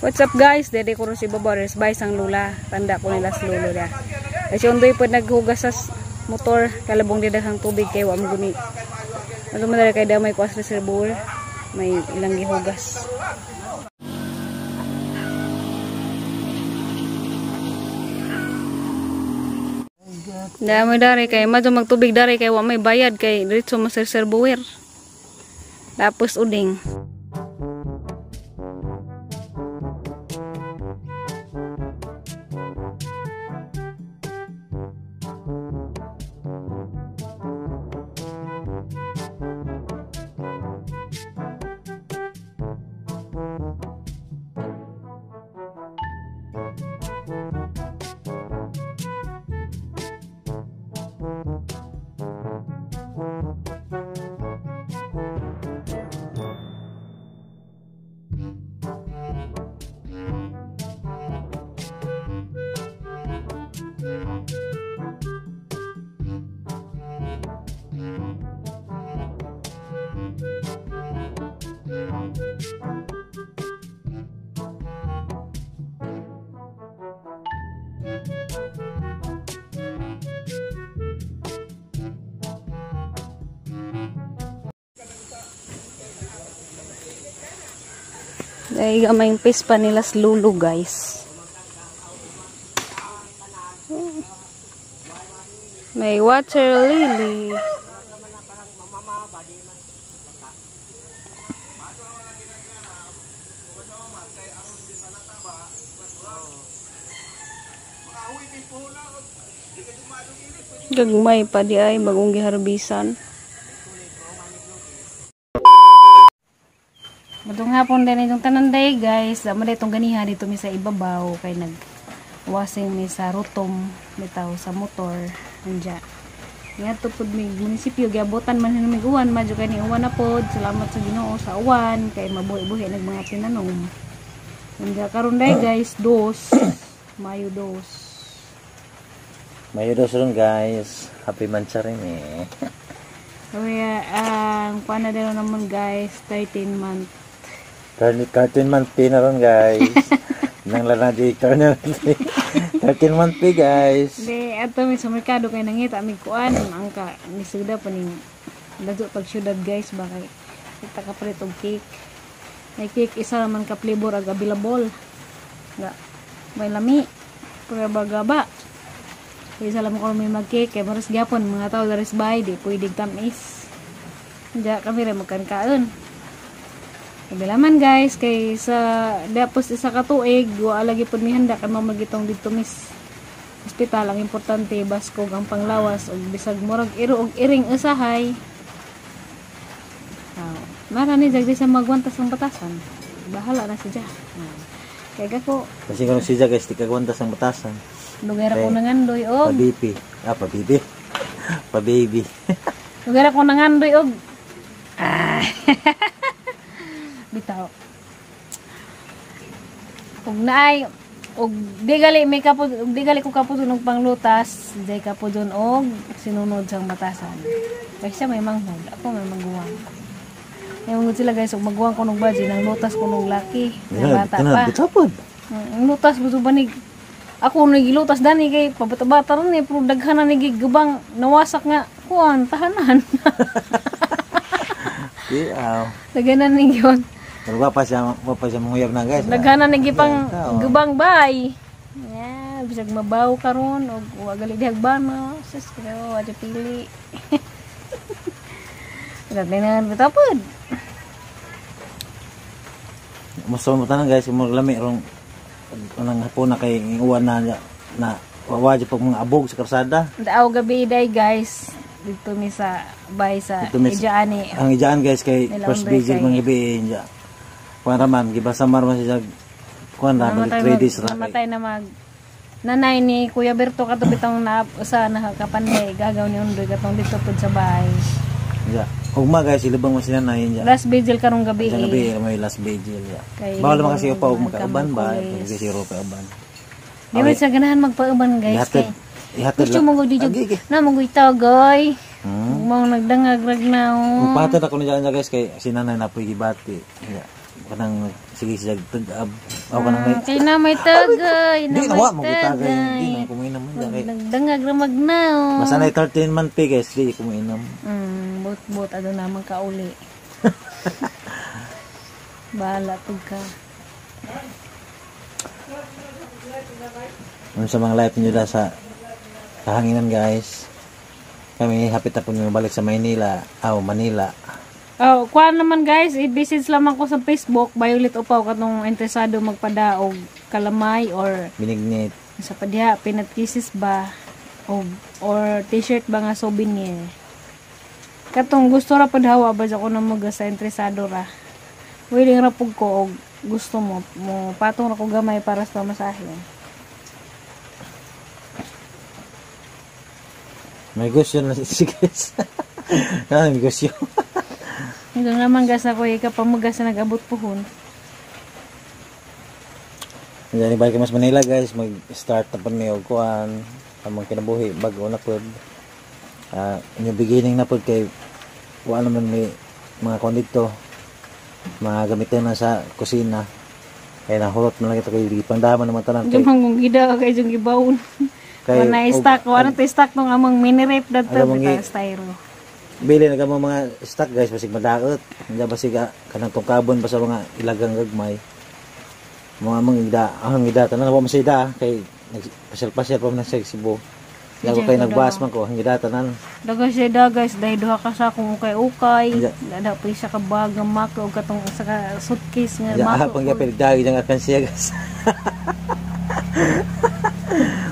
What's up guys? Dede ko rin si Boboris. Bye sang lula. Tanda ko nila sa lulo na. Kasi undoy po naghugas sa motor. Kalabong di daghang tubig kay wa guni. Ano man dali kay damay ko as reservoir. May ilang gihugas. Damay dari kay madyo magtubig dari kay wa may bayad kay diretso mas reservoir. Tapos uding. Ay, gamay yung piece pa nila sa lulo, guys. May water lily. Gagmay pa di ay bagong giharbisan. Matong hapon din itong tananday guys. Damo na itong ganiha dito mi sa ibabaw kay nag wasing mi sa rutom bitaw sa motor anja. Ngadto pud mi munisipyo giabotan man hin mig uwan madyo kay ni uwan na pod. Salamat sa Ginoo sa uwan kay mabuhi-buhi nag mga tinanom. Anja karon day guys, 2 Mayo 2. Mayo 2 ron guys. Happy Mancharin eh. Kaya ang kuan na din naman guys, 13 month. 13 month pay na ron guys. Nang lana di 13 month pay guys. Di ato mi sa merkado kay nangita mi kuan ang ka nisuda pa ning dato pag syudad guys ba kay kita ka palit og cake. May cake isa man ka flavor ag available. Nga may lami pero bagaba. Isa lang ko may mag-cake kay maras gyapon mga tao daris bay di pwede tamis. Diya kami ra magkankaon. Kabilaman guys kay sa dapos isa ka tuig wa lagi pud mihanda kay mamagitong didto mis ospital. Ang importante baskog ang panglawas og bisag murag iro og iring usahay. Mara ni jag di sa magwantas ang batasan. Bahala na siya. Kay gako kasi kung siya guys di kagwantas ang batasan. Lugar ako nangandoy og pa-baby. Ah, pa-baby. Pa-baby. Lugar ako nangandoy og bitaw. Og naay og di gali may kapod og di gali ko kapod og panglutas, di kapod og sinunod sang batasan. Kay siya may manghod, ako may maguwang. May manghod sila guys og maguwang ko nog baji nang lutas ko nog laki. Bata pa. Ang lutas buto banig. Ako nagilutas dani kay pabata-bata ron eh, pero daghan na nagigubang nawasak nga kuan tahanan. Di aw. Daghan na nagyon. Pero wa pa siya manguyab na guys. Daghan na nagipang gubang bay. Yeah, bisag mabaw karon og wa gali dihagbana, sus pero wa pili. Daghan na bitapod. Musto mo tanan guys, mo lami rong unang hapon na kay uwan na na wa pag mga abog sa karsada. Daaw gabi day guys dito mi sa bay sa Ijaani. Ang Ijaan guys kay first vigil mga gabi inja. Kuan ra man gibasa mar man siya kuan ra mag 3 days ra. Namatay na mag nanay ni Kuya Berto kato bitong na usa na kapanday gagaw ni Undoy katong dito pud sa bahay. Yeah. Ugma guys, ilubang mo sila na yun dyan. Last vigil karong gabi. Sa gabi, may last vigil. Yeah. Kay Bawal naman kasi upa, ug ilubang makauban ba? Mangkulis. Kasi zero pa uban. Di ba sa ganahan magpauban guys Ihatid, kay. ihatid Gusto mo gud Agi, agi. na mo gud tagay. Hmm. Mo nagdangag rag na. Oh. Magpahatid ako niya guys kay si nanay na po'y gibati. Yeah. Kanang sige siya tag-ab. Ako kanang may Kay na may tagay, na Di na may wa mo tagay. Di tagay. na kuminom man kay. Nagdangag ra magnaw. Basta na 13 month pay guys, di kuminom. Bot-bot ano naman kauli. Bahala pag ka. Ano sa mga life niyo sa kahanginan guys. Kami hapit na po balik sa Maynila. Aw, Manila. Oh, kuan naman guys, i-message lamang ko sa Facebook, Violet Upaw katong interesado magpadaog kalamay or Binignit. sa padya peanut kisses ba o or t-shirt ba nga souvenir. Katong gusto ra padhawa ba ako na mag sa interesado ra. Willing ra pug ko og gusto mo mo patong ra ko gamay para sa pamasahe. May gusto na si guys. Ano, may gusto. Hanggang naman gas ako ikapamugas na nag-abot puhon. Diyan balik mas Manila guys, mag-start na po mi og kuan among kinabuhi bag-o na pod. New beginning na pod kay wa naman may mga kuan dito. Mga gamitin na sa kusina. Kay nahurot man lang ito kay gipangdaman naman tanan kay Diyan kung gida kay jung gibaon. kay Wala na stock, wala na stock tong among mini rape dadto Alam mo bitaw styro. Bili na kamo mga stock guys basig madaot. Hindi basig kanang tungkabon pa sa mga ilagang gagmay. Mga among ida, ang ida tanan wa man sa ida kay nagpasyal-pasyal pa man sa Cebu. Lago kay nagbas man ko ang ida tanan. Daga siya da guys, dahil duha ka sa akong ukay-ukay. Iya. Dada pa isa ka bag nga mako og katong isa ka suitcase nga Ya mako. pang gapil dagi jang alkansiya guys.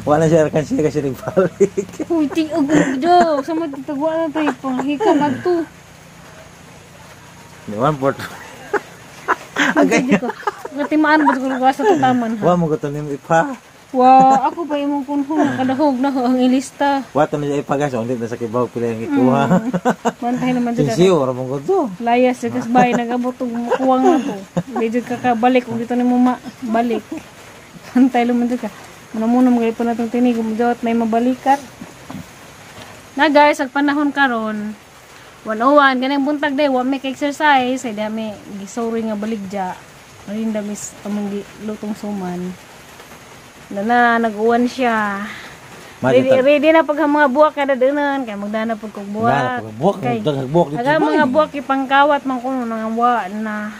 Wala siya alkansiya kasi nagbalik. Uy, ting og do. Sa mo titagwa na tayo panghikam adto. One port. Agay ko. Katimaan ba ko sa tataman ha? Wa mo ko nimo ipa. Wa, ako pa imong kunhon nakadahog na ho ang ilista. Wa to niya ipa guys, ulit na sa kibaw pila ang ikuha. Bantay naman jud. Sinsiyo ra mo ko to. Layas jud kas bay nagabot og makuwang na to. Di jud ka kabalik ug dito nimo balik. Bantay luman jud ka. Muna muna mga pa natong tinig umdot may mabalikat. Na guys, ag panahon karon 101 ganang buntag day wa may ka-exercise ay dami gisuri nga baligya. Marinda mis among lutong suman. Na na nag-uwan siya. Ready, ready na pag ang mga buwak kada dunan kay magdana pag kog buwak. Buwak, Kay- daghang buwak dito. Aga mga buwak ipangkawat man kuno nang wa na.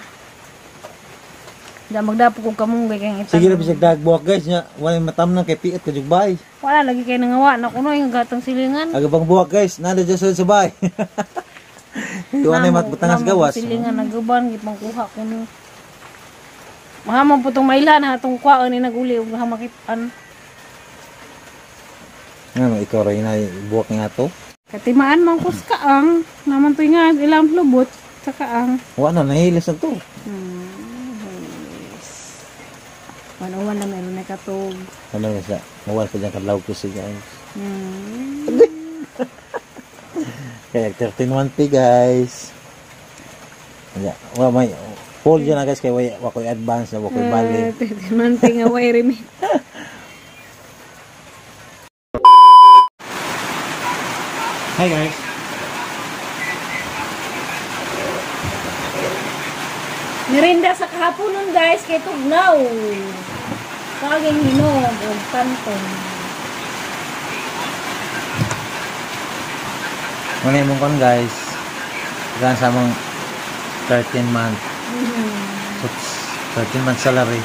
Da magdapok og kamunggay kay Sige itan. na bisag dag buwak guys nya, wala matamnan kay piit ka bay. Wala lagi kay nangawa na kuno yung gatong silingan. Aga bang buwak guys, nada dyan sa bay. Iwan na matbutangas gawas. Silingan naguban gipangkuha kuno. Mahamon po tong maila na atong kwaon ni naguli og hamakitan. Ano, ikaw rin na buwak nga to. Katimaan man kus kaang naman to nga ilang lubot sa kaang. Wala na, nahilis na to. Yes. 101 na meron na katog. Ano nga siya, mawal pa dyan kadlaw ko siya guys. Kaya 13-1 p guys. Kaya, wa may full dyan na guys kay wa ko'y advance na wa ko'y bali. 13 p nga way remit. Hi guys. Merinda sa kahaponon guys kay tugnaw. Saging hinog og kanton. Muna yung kon guys. Gan sa among 13 month. So, 13 month salary.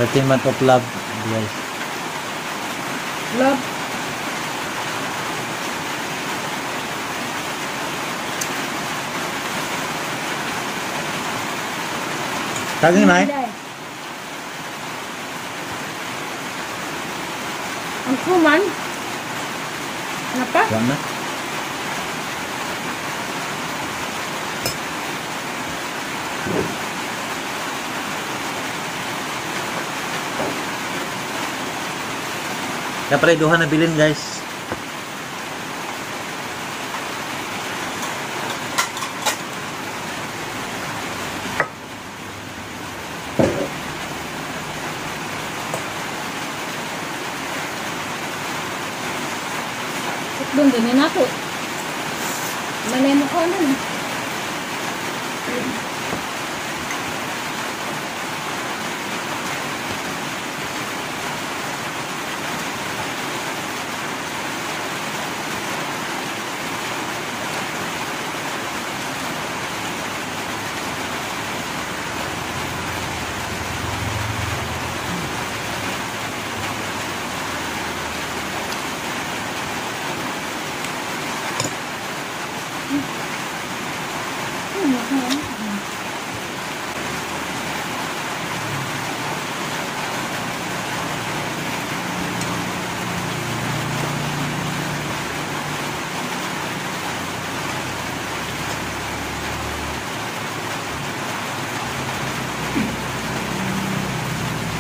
13 month of love guys. Love. Saging na eh. Ang kuman. Ano pa? Wala na. Dapat duha na bilin guys. Kaon din na ako. Malay mo ko ano.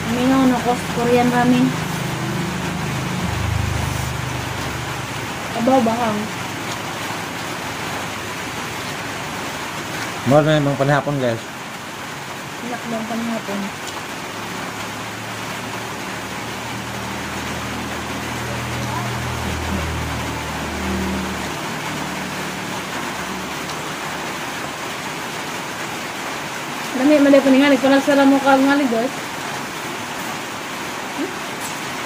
Mingaw na cost Korean ramen. Abaw bahang. Mura na yung mga panihapon guys. Lakbang panihapon. Dami man pa ni nga nagpalasara mo ka nga guys.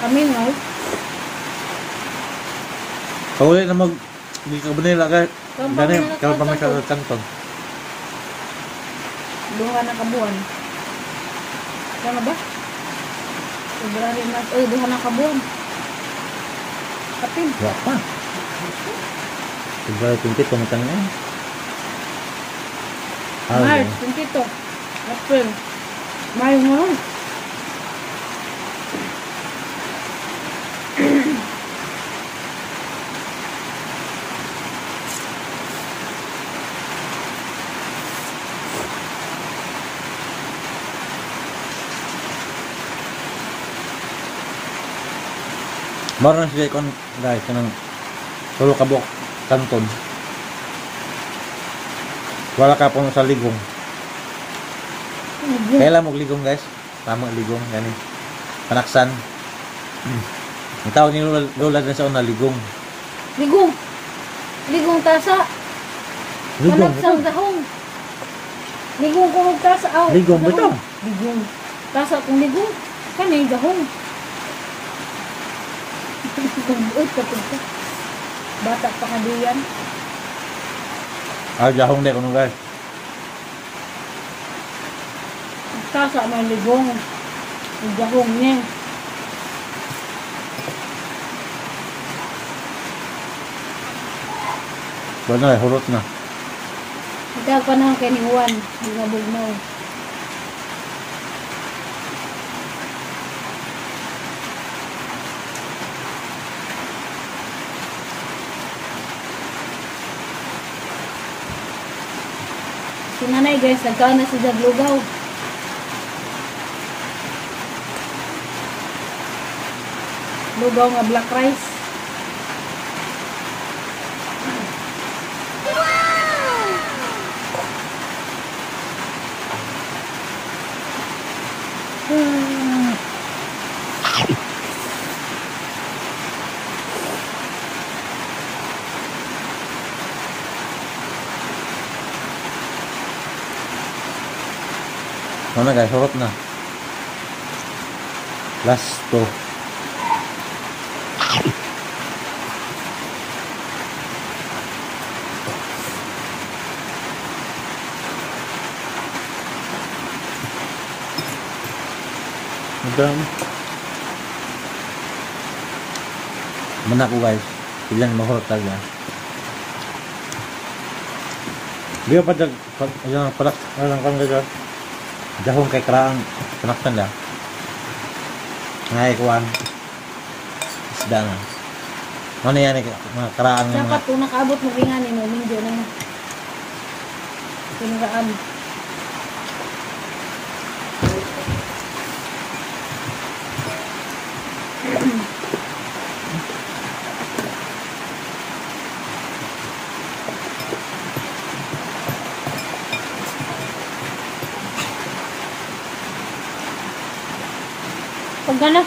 Kami nga. Pauli na mag di ka Manila guys. Gani karon pa may kanton. Duha na ka buwan. Tama ba? February, March. Oy, duha na ka buwan. Kapin. Wa pa. February 22 pamitan na. March 22. April. Mayo mo. Mara na siya kon guys kanang tulo ka buok kanton. Wala ka pong sa ligong. Kailan mo ligong guys? Tama ligong gani. Panaksan. Ang tawag ni Lola din sa una ligong. Ligong. Ligong tasa. Ligong. Panaksang dahong. Ligong kung tasa aw. Ligong bitaw. Ligong. Tasa kung ligong. Kani dahong. Buot ka punta. Bata pa ka diyan. Ah, dahong di kuno guys. Tasa man ligong. Dahong niya. Wala na, hurot na. Ikaw pa na kay ni Juan, di na bugnaw. Si nanay guys, nagkaon na si Jaglugaw. Lugaw nga black rice. Ano na guys, hurot na. Last two. Madami. Mana ko guys. Ilan mahurot talaga. Di ba pag yung palak lang kang guys. Dahong kay kraang panaktan la. Ngay kuan. Isda na. Ano yan mga kraang mga. Dapat kung nakaabot mo kay mo minjo na. Kinraan. Pagka na.